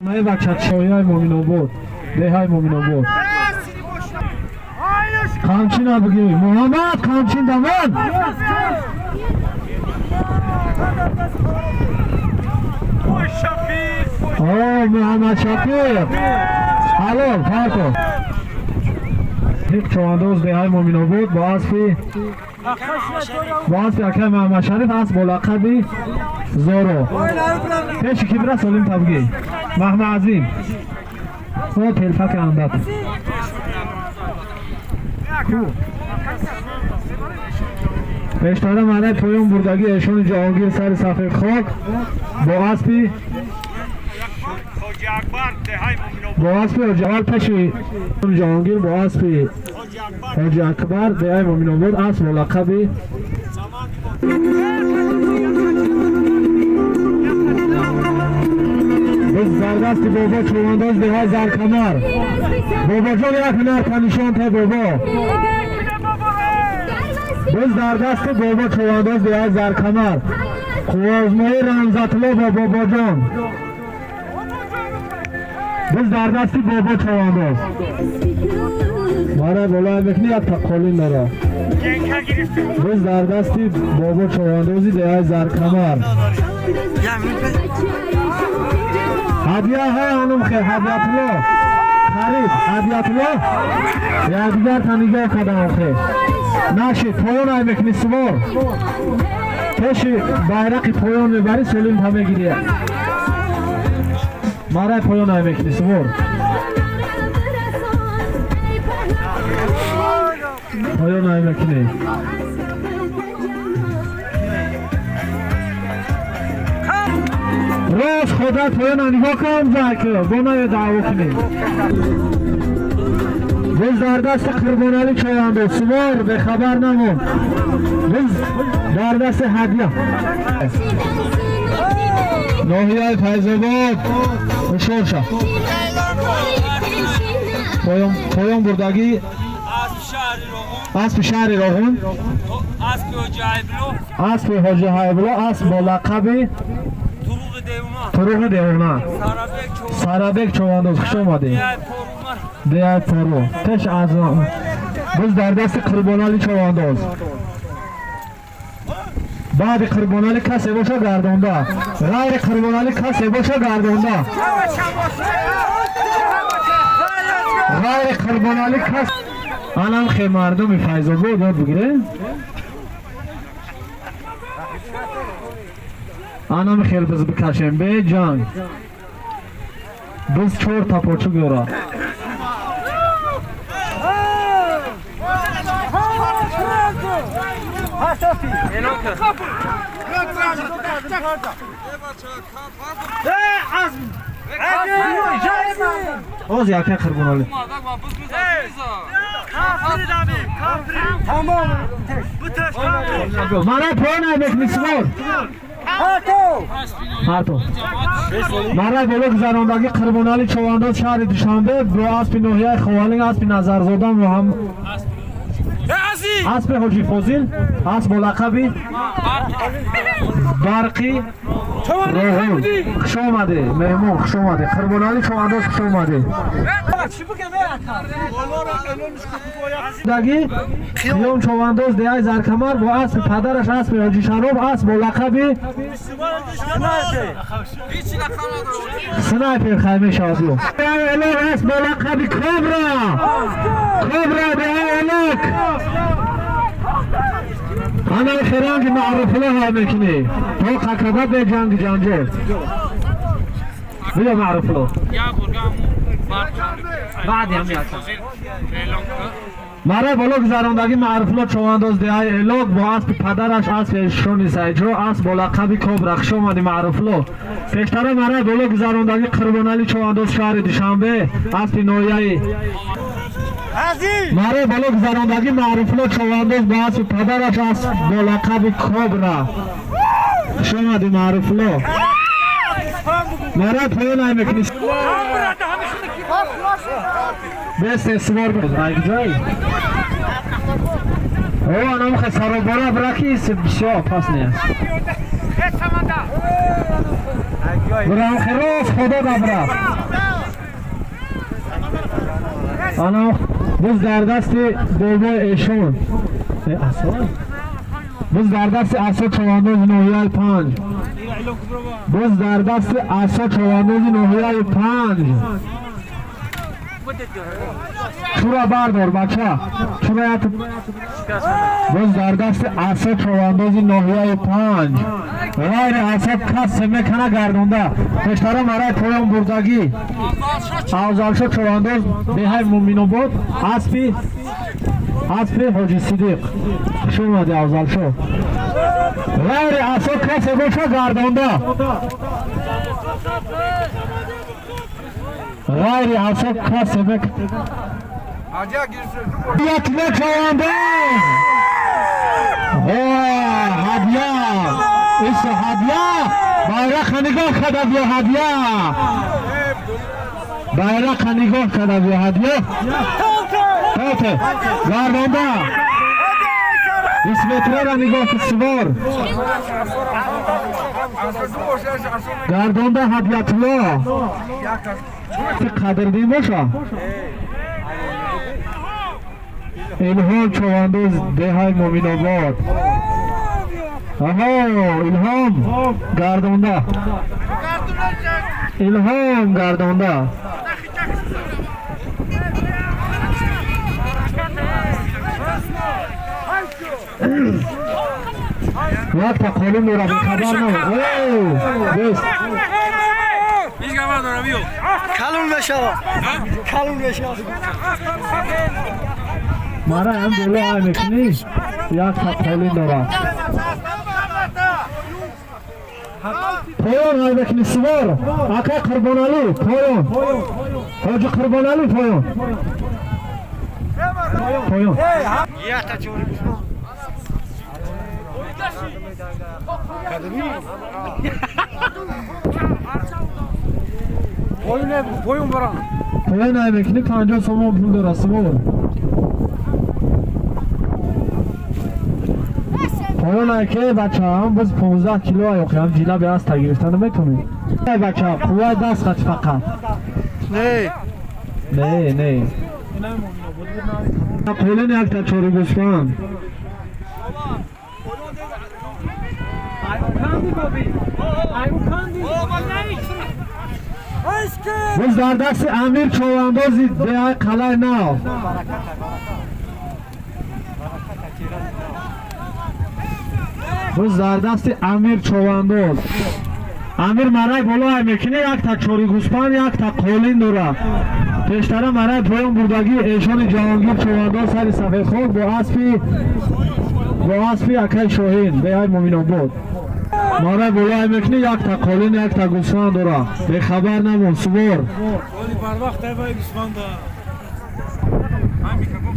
Най бача чояй Муминобод, деҳаи Муминобод. Қамчина бигӣ, Муҳаммад, қамчин дамон. О, Муҳаммад Шафиқ. Ҳалол, фарқо. Човандоз деҳаи Муминобод бо аспи акай Муҳаммад Шариф, асп бо лақаби Зоро. Пеши ки бира солим табгӣ. Маҳма Азим. О, телфаки андат. Пештара маънаи поён бурдагӣ эшони Ҷаҳонгир сари сафед хок бо аспи ҳоҷи аввал пеши Ҷаҳонгир бо аспи Ҳоҷи Акбар деҳаи Муминобод, асп бо лақаби Biz дар дасти бобо чӯвандоз деҳаи Заркамар. Бобоҷон, як ҳунар нишон те, бобо. Biz дар дасти бобо чӯвандоз деҳаи Заркамар. Қувваозмоии Рамзатулло бо бобоҷон. Biz дар дасти бобо чӯвандоз. Мара болоя мекунӣ, як тақолин дора. Biz дар дасти бобо чӯвандози деҳаи Заркамар. Ҳадия ҳай анум хе Ҳадиятулло. Харид Ҳадиятулло. Якдигар та нигоҳ кардам хе. Наши поён ай мекунӣ, сувор. Пеши байрақи поён мебарӣ, солим та мегирӣ. Марай поён ай мекунӣ, сувор. Поён ай мекунӣ. Рост худат поёна нигоҳ кун, зак, бо нае даъво кунӣ. Biz дар дасти Қурбоналӣ чояндоз, сувор, бехабар намон. Biz дар дасти ҳадия. Ноҳияи Файзобод, ҳушёр ша. Поён бурдагӣ аспи шаҳри Роғун, аспи Ҳоҷи Ҳайбло, асп бо лақаби Туруғи девона. Сарабек човандоз, хуш омадӣ. Деҳаи Пору. Пеш аз biz дар дасти Қурбоналӣ човандоз. Баъди Қурбоналӣ касе боша, гардонда. Ғайри Қурбоналӣ касе боша, гардонда. Ғайри Қурбоналӣ кас. Анам хе мардуми Файзобод ёд бигире. Анам хел биз бикашем бе ҷанг. Биз чор та почук дора. Оз яка Қурбоналӣ. Мара поён ай мекунӣ, сувор. Ҳарту. Марай боло гузарондагӣ Қурбоналӣ човандоз шаҳри Душанбе бо аспи ноҳияи Ховалинг, аспи Назарзода Муҳаммад, аспи Ҳоҷи Фозил, асп бо лақаби Барқи Роғун. Хуш омадӣ, меҳмон, хуш омадӣ. Қурбоналӣ човандоз, хуш омадӣ. Даги Қиём човандоз деҳаи Заркамар бо аспи падараш, аспи Ҳоҷи Шароб, асп бо лақаби Снайпер хай мешавад ё. Элок, асп бо лақаби Кобра. Кобра деҳаи Элок. Ана херанги маъруфулло ҳай мекунӣ. То қакада бе ҷанги ҷанҷол. Биё, маъруфулло. Баъди ҳам яка. Марай боло гузарондагӣ маъруфулло човандоз деҳаи Элок бо аспи падараш, аспи Эшони Сайҷо, асп бо лақаби Кобра. Хуш омадӣ, маъруфулло. Пештара марай боло гузарондагӣ Қурбоналӣ човандоз шаҳри Душанбе, аспи ноҳияи Марай боло гузарондагӣ маъруфулло човандоз бо аспи падараш, асп бо лақаби Кобра. Хуш омадӣ, маъруфулло. Марай поён ай мекунӣ. Бесте, сувор айгҷай. О, анам хе саробора браки бисёр опасный аст. Бирам хе рост худо дабра. Ана буз дар дасти бобои эшон. Буз дар дасти Асо човандози ноҳияи 5. Буз дар дасти Асо човандози ноҳияи 5. Чура бардор бача. Чура як буз дар дасти Асо човандози ноҳияи 5. Ғайри Асо кас мекана гардонда. Пештара марай поён бурдагӣ. Афзалшо човандоз деҳаи Муминобод аспи Ҳоҷи Сидиқ. Хуш омадӣ Афзалшо. Ғайри Асо касе боша гардонда. Ғайри Асо касе мек. Ятме човандоз. Ҳадя. Исо ҳадя. Байрақа нигоҳ када биё ҳадя. Байрақа нигоҳ када биё ҳадя. Тоте. Гардонда. 20 метрера нигоҳ ки сувор. Гардонда Ҳадиятулло. Қадрдин боша. Илҳом човандоз деҳаи Муминобод. Аҳо, Илҳом гардонда. Илҳом гардонда. Як та қолин дора бехабар набуд. Бес. Калон мешавад. Калон мешавад. Мара ҳам боло ай мекунӣ? Як та қолин дора. Поён ай мекунӣ сувор. Ака Қурбоналӣ поён. Ҳоҷи Қурбоналӣ поён. Поён. Поён барам. Поён ай мекунӣ 50 сомон пул дора сувор. Поён ай ке бачаам боз 15 кило ай охирам ҷила бе аста гирифта наметонӣ. Ай бача қувваи даст хати фақат. Не. Не, не. Қолин якта чори гӯсфанд. Боз дар дасти Амир човандози деҳаи Қалаи Нав. Боз дар дасти Амир човандоз. Амир марай боло ай мекунӣ якта чори гӯсфанд, якта қолин дора. Пештара марай поён бурдагӣ эшони Ҷаҳонгир човандоз сари сафедхок бо аспи акаи Шоҳин деҳаи Муминобод. Марай боло ай мекунӣ якта қолин, якта гӯсфанд дора. Бехабар намон сувор.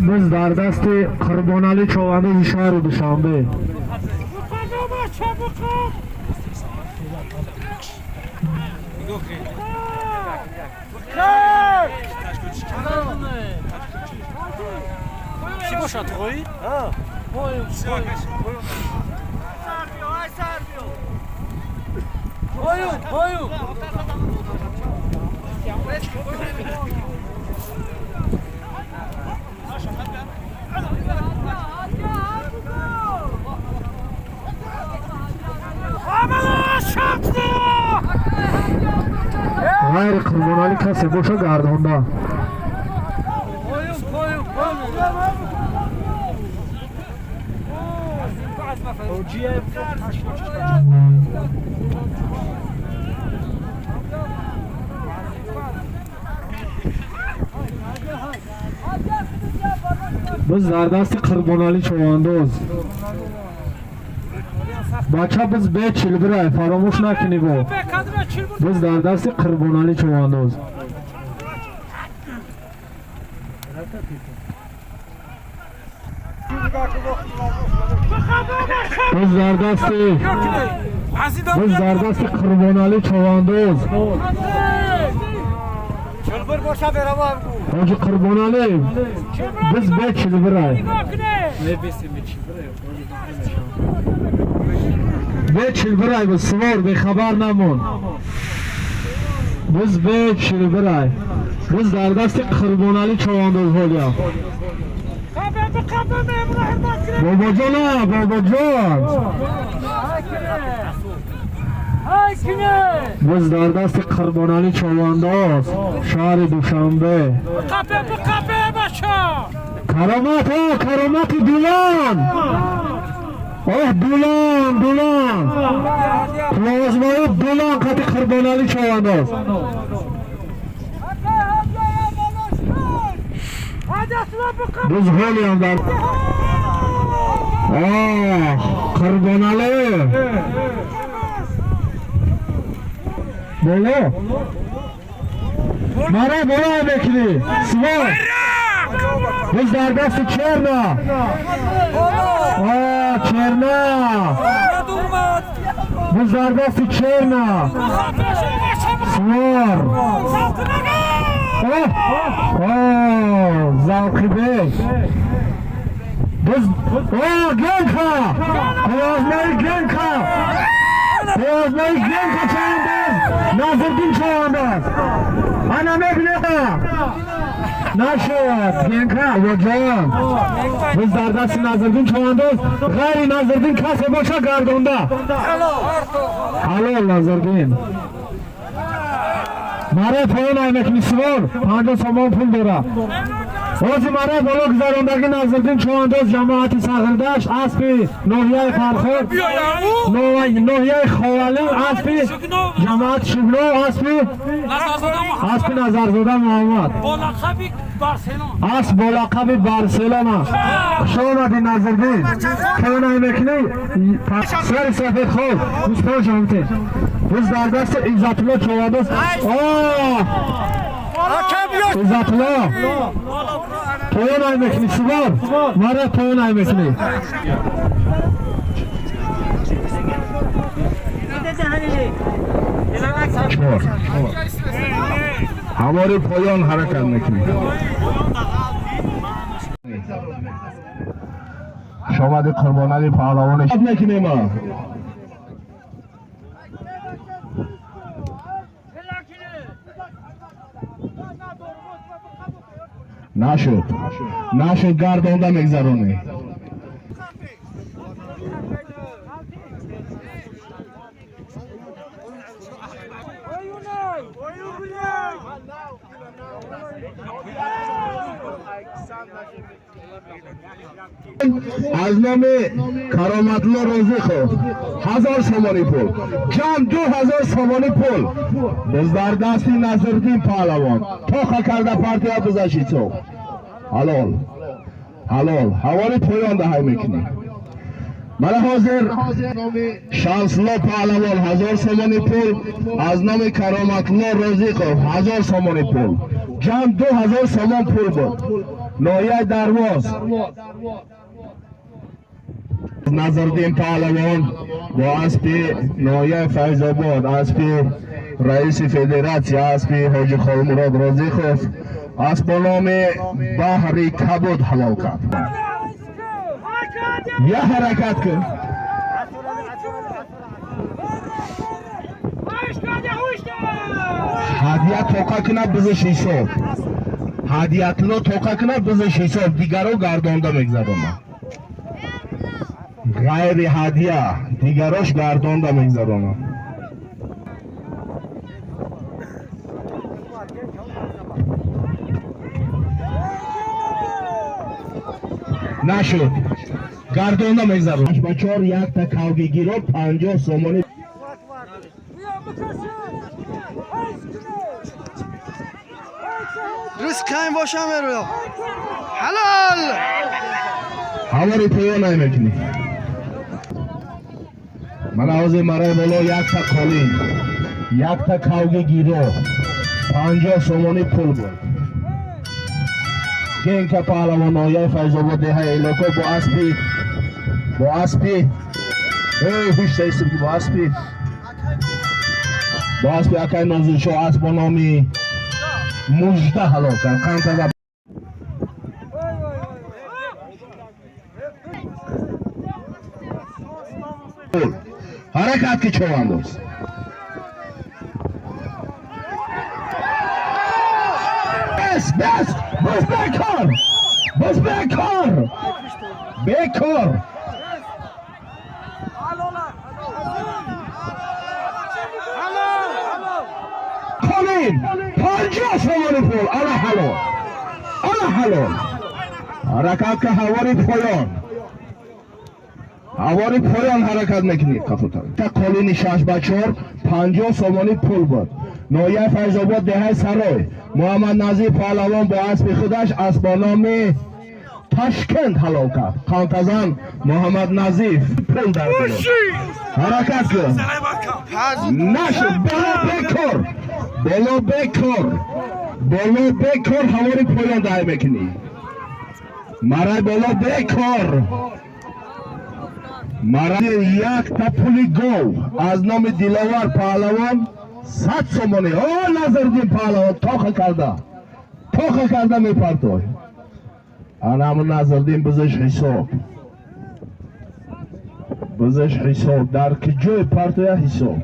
Боз дар дасти Қурбоналӣ човандози шаҳри Душанбе. Чӣ бошад хоҳӣ? Поён, поён. Ғайри Қурбоналӣ касе боша гардонда. Боз дар дасти Қурбоналӣ човандоз. Бача боз бе чилбирай фаромӯш накунӣ бо. Боз дар дасти Қурбоналӣ човандоз. Боз дар дасти Қурбоналӣ човандоз. Ҳоҷи Қурбоналӣ биз бе чилбирай. Бе чилбирай буз сувор бехабар намон. Биз бе чилбирай. Боз дар дасти Қурбоналӣ чавандоз ҳолия. Бобоҷона, бобоҷон. Боз дар дасти Қурбоналӣ чавандоз, шаҳри Душанбе. Каромат, каромати Дулон. Оҳ, Дулон, Дулон. Плазмаи Дулон қати Қурбоналӣ чавандоз. Боз ҳолиам дар оҳ, Қурбоналӣ. Боло. Мара боло мекунӣ. Сувор. Боз дар дасти Черна. Оҳ, Черна. Боз дар дасти Черна. Сувор. Оҳ, оҳ, Завқибек. Боз оҳ, Генка. Қувозмаи Генка. Қувозмаи Генка чавандоз. Назриддин чавандоз. Ана мебинем. Нашуд. Генка, бобоҷон. Боз дар дасти Назриддин чавандоз. Ғайри Назриддин касе боша гардонда. Ҳалол Назриддин. Мара поён ай мекунӣ сувор. 50 сомон пул дора. Ози мара боло гузарондагӣ Назриддин чавандоз ҷамоати Сағирдашт аспи ноҳияи Фархор, ноҳияи Ховалӣ аспи ҷамоати Шугно аспи Назарзода Муҳаммад. Асп бо лақаби Барселона. Хуш омадӣ Назриддин. Поён ай мекунӣ. Сари сафед хоб. Гӯспон шамте. Боз дар дасти Иззатулло чавандоз. Оҳ! Иззатулло. Поён ай мекунӣ сувор. Мара поён ай мекунӣ. Чор. Ҳавори поён ҳаракат мекунӣ. Шомади Қурбоналӣ паҳлавон мекунем. Нашуд. Нашуд, гардонда мегзаронӣ. Аз номи Кароматлло Розиқов 1000 сомонӣ пул. Ҷамъ 2000 сомонӣ пул. Боз дар дасти Назриддин паҳлавон. Тоха карда партия бизашицо. Ҳалол. Ҳалол. Ҳавори поён даҳай мекунӣ. Мана ҳозир Шамсулло паҳлавон 1000 сомонӣ пул, аз номи Кароматлло Розиқов 1000 сомонӣ пул. Ҷамъ 2000 сомон пул буд. Ноҳияи Дарвоз. Назриддин паҳлавон бо аспи ноҳияи Файзобод, аспи раиси федератсия, аспи Ҳоҷи Холмурод Розиқов, асп бо номи Баҳри Кабуд ҳалол кард. Я ҳаракат кун. Ҳадия тоқа кунад бизиш ҳисоб. Ҳадиятулло тоқа кунад бизиш ҳисоб, дигаро гардонда мегзаронад. Ғайри ҳадия дигарош гардонда мегзаронад. Нашуд. Гардонда мегзаронад. Ба чор якта кавгигиро 50 сомонӣ. Рӯз кайм бошам мерӯям. Ҳалол! Ҳавори поён ай мекунӣ. Мана ҳозир мараи боло якта қолин, якта кавгигиро 50 сомонӣ пул буд. Генка паҳлавон ноҳияи Файзобод деҳаи Элоко бо аспи эй ҳушта истим ки бо аспи акай Нозиршоҳ асп бо номи Мужда ҳалол кард. Қантада ҳаракат ки човандоз. Бес, бес, боз бекор, боз бекор, бекор. Қолин 50 сомони пул. Ана ҳалол, ана ҳалол. Ҳаракат ка, ҳавори поён, ҳавори поён ҳаракат мекунӣ. Қафотар та қолини 6 ба 4 50 сомони пул буд. Ноҳияи Файзобод, деҳаи Сарой, Муҳаммад Назир паҳлавон бо аспи худаш асп бо номи Ташкент ҳалол кард. Қантазан Муҳаммад Назиф пул дар дод. Ҳаракат кун. Нашуд. Боло бекор, боло бекор, боло бекор. Ҳавори поён дай мекунӣ. Марай боло бекор. Марай якта пули гов аз номи Диловар паҳлавон 100 сомонӣ. О, Назриддин паҳлавон тоха карда, тоха карда мепартой. Ана ҳамун Назриддин бизаш ҳисоб, бизаш ҳисоб. Дар ки ҷой партоя ҳисоб.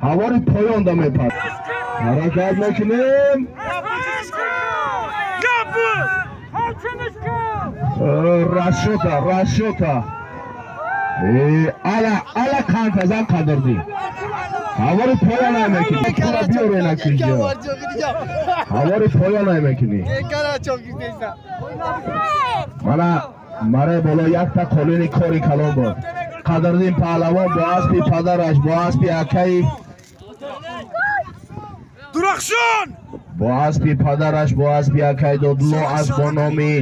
Ҳавори поён да мепарт. Ҳаракат мекунем. Расчёта, расчёта. Ала, ала қантазан Қадирдин. Ҳавори поён намекунӣ. Пула биёре накунҷо. Ҳавори поён намекунӣ. Мана мараи боло якта қолини кори калон буд. Қадирдин паҳлавон бо аспи падараш, бо аспи акаи Дурахшон, бо аспи падараш, бо аспи акаи Додло асп бо номи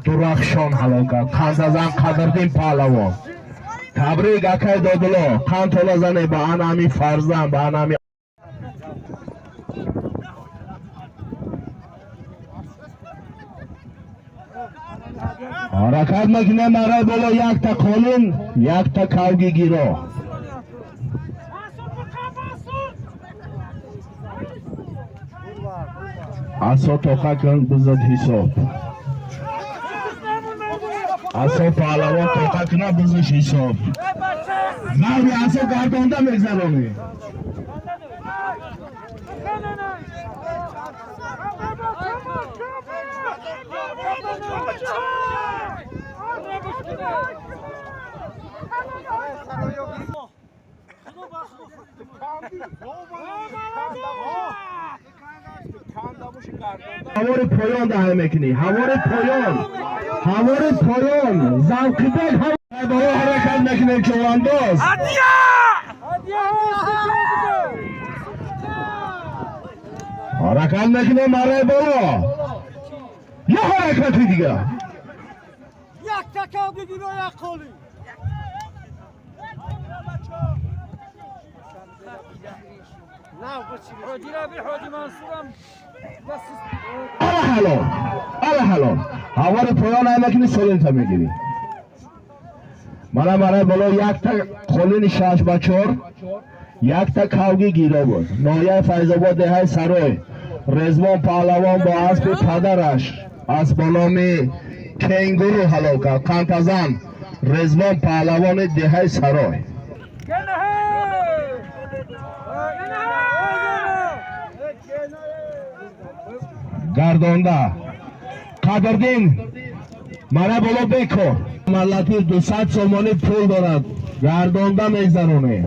Дурахшон ҳалол кард. Қантазан Қадирдин паҳлавон. Табрик, акаи Додло. Қантола зане ба ана ҳами фарзанд, ба ана ҳами ҳаракат мекунем. Мараи боло якта қолин, якта кавги гиро. Асо тоқа кун, бизад ҳисоб. Асо паҳлавон тоқа куна, бизиш ҳисоб. Зарби асо гардонда мегзаронӣ. Ҳавори поён даҳа мекунӣ. Ҳавори поён, ҳавори поён. Завқибек боло ҳаракат мекунем, човандоз. Ҳаракат мекунем мараи боло. Я ҳаракати дига. Якта кавги гиро, як қоли. Ала ҳалол, ала ҳалол. Ҳавори поён намекунӣ, солинта мегирӣ. Мана мараи боло якта қолини 6 ба 4 якта кавги гиро буд. Ноҳияи Файзобод, деҳаи Сарой, Резвон паҳлавон бо аспи падараш асп бо номи Кенгуру ҳалол кард. Қантазан Резвон паҳлавони деҳаи Сарой. Гардонда Қадирдин мара боло бекор. Латиф 200 сомонӣ пул дорад. Гардонда мегзаронем.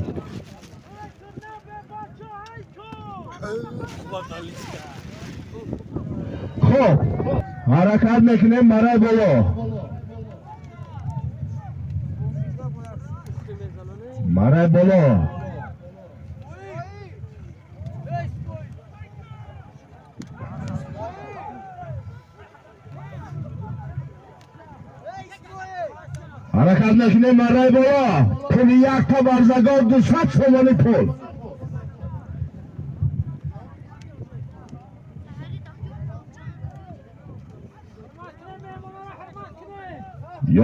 Хуб, ҳаракат мекунем мараи боло. Мараи боло. Ҳаракат мекунем мараи боло. Пули якта барзагов 200 сомонӣ пул.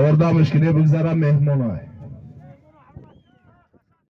Ёрдамаш кунем, бигзара меҳмонай.